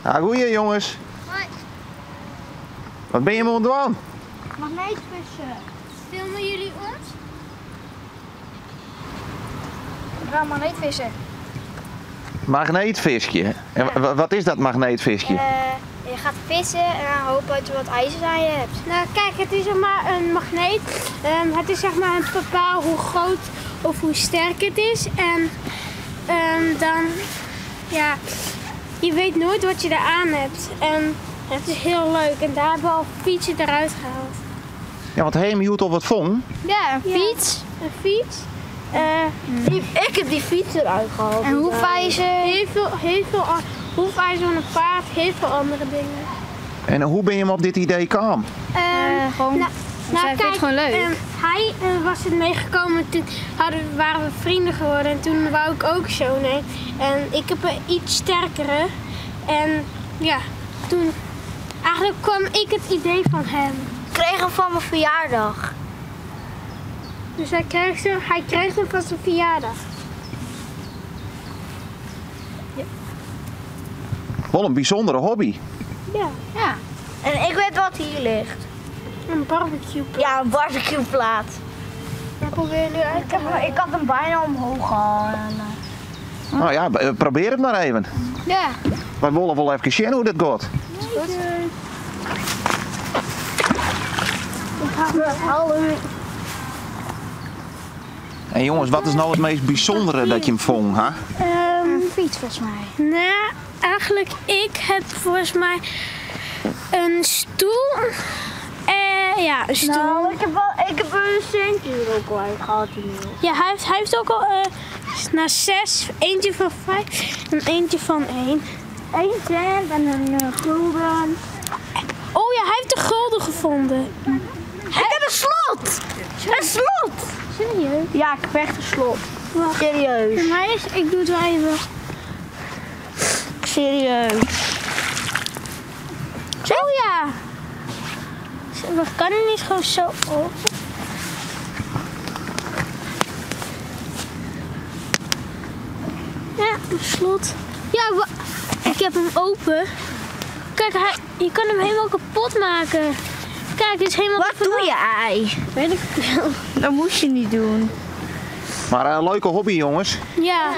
Ah, goeie jonges. Hoi. Wat bin je oan it dwaan? Magneetvissen. Filmen jullie ons? We gaan magneetvissen. Magneetfiskje. En wat is dat magneetfiskje? Je gaat vissen en dan hopen dat je wat ijzers aan je hebt. Nou kijk, het is zeg maar een magneet. Het is zeg maar een bepaal hoe groot of hoe sterk het is. En dan, ja, je weet nooit wat je eraan hebt. En het is heel leuk. En daar hebben we al fietsen eruit gehaald. Ja, want Heem hield al wat vong. Ja, een fiets. Een fiets. Ik heb die fiets eruit gehaald. En hoefijzer. Heel veel hoefijzer van een paard, heel veel andere dingen. En hoe ben je hem op dit idee gekomen? Gewoon, nou, kijk, het gewoon leuk. Hij was het meegekomen, toen waren we vrienden geworden en toen wou ik ook zo. Nee. En ik heb een iets sterkere. En ja, toen eigenlijk kwam ik het idee van hem. Ik kreeg hem van mijn verjaardag. Dus hij kreeg hem van zijn verjaardag. Ja. Wel een bijzondere hobby. Ja. Ja. En ik weet wat hier ligt. Een barbecueplaat. Ja, een barbecueplaat. Ik probeer nu uit te halen. Ik had hem bijna omhoog halen. Nou ja, probeer het maar even. Ja. Wij willen wel even zien hoe dat gaat. Is goed. Ik ga hem halen. En jongens, wat is nou het meest bijzondere dat je hem vong, hè? Een fiets volgens mij. Nou, eigenlijk ik heb volgens mij een stoel. Ja, een stoel. Nou, ik heb een centje er ook al uit gehad. Ja, hij heeft ook al naar 6, eentje van 5 en eentje van 1. 1 cent en een gulden. Oh ja, hij heeft de gulden gevonden. Ik heb een slot! Een slot! Serieus? Ja, ik heb echt een slot. Wacht. Serieus. Maar ik doe het wel even. Serieus. Oh ja. We kan het niet gewoon zo open. Ja, een slot. Ja, ik heb hem open. Kijk, je kan hem helemaal kapot maken. Kijk, het is helemaal... Wat doe je, ei? Weet ik veel. Dat moest je niet doen. Maar een leuke hobby, jongens. Ja.